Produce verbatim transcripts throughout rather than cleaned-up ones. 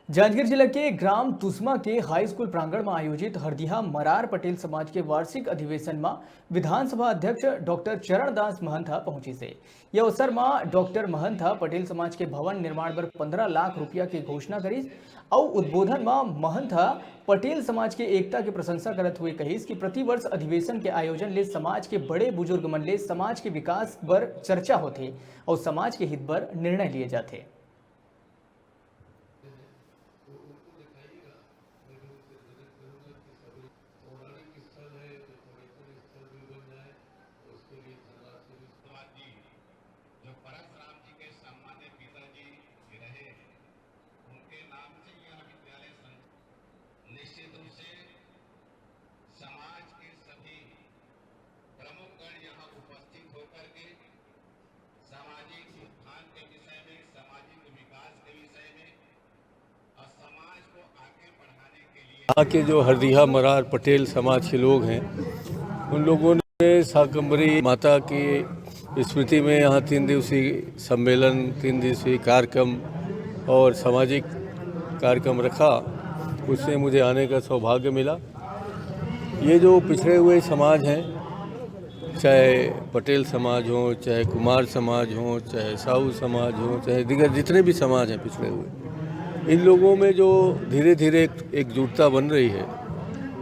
जांजगीर जिला के ग्राम तुसमा के हाई स्कूल प्रांगण म आयोजित हरदिहा मरार पटेल समाज के वार्षिक अधिवेशन म विधानसभा अध्यक्ष डॉक्टर चरणदास महंत ह पहुंचिस हे। ये अवसर म डॉक्टर महंत ह पटेल समाज के भवन निर्माण बर पंद्रह लाख रुपया के घोषणा करिस। अउ उद्बोधन म महंत ह पटेल समाज के एकता के प्रशंसा करत हुए कहिस कि प्रतिवर्ष अधिवेशन के आयोजन ले समाज के बड़े बुजुर्ग मन ले समाज के विकास बर चर्चा होथे अउ समाज के हित बर निर्णय लिए जाथे। जो परसराम जी के सम्मान्य पिताजी रहे, उनके नाम से यह विद्यालय संचालित। निश्चित रूप से समाज के सभी प्रमुखगण यहाँ उपस्थित होकर के सामाजिक उत्थान के विषय में, सामाजिक विकास के विषय में और समाज को आगे बढ़ाने के लिए यहाँ के जो हरदिहा मरार पटेल समाज के लोग हैं, उन लोगों ने शाकंभरी माता की स्मृति में यहाँ तीन दिवसीय सम्मेलन, तीन दिवसीय कार्यक्रम और सामाजिक कार्यक्रम रखा, उससे मुझे आने का सौभाग्य मिला। ये जो पिछड़े हुए समाज हैं, चाहे पटेल समाज हो, चाहे कुमार समाज हो, चाहे साहू समाज हो, चाहे दीगर जितने भी समाज हैं पिछड़े हुए, इन लोगों में जो धीरे धीरे एक एकजुटता बन रही है,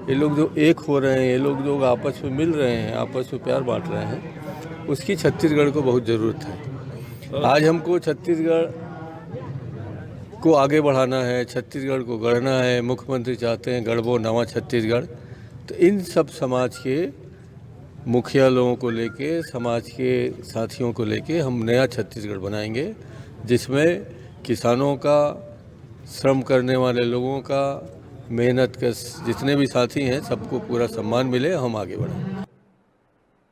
ये लोग जो एक हो रहे हैं, ये लोग जो आपस में मिल रहे हैं, आपस में प्यार बांट रहे हैं, उसकी छत्तीसगढ़ को बहुत ज़रूरत है। आज हमको छत्तीसगढ़ को आगे बढ़ाना है, छत्तीसगढ़ को गढ़ना है। मुख्यमंत्री चाहते हैं गढ़बो नवा छत्तीसगढ़। तो इन सब समाज के मुखिया लोगों को लेके, समाज के साथियों को लेके हम नया छत्तीसगढ़ बनाएंगे, जिसमें किसानों का, श्रम करने वाले लोगों का, मेहनत कश जितने भी साथी हैं, सबको पूरा सम्मान मिले, हम आगे बढ़ें।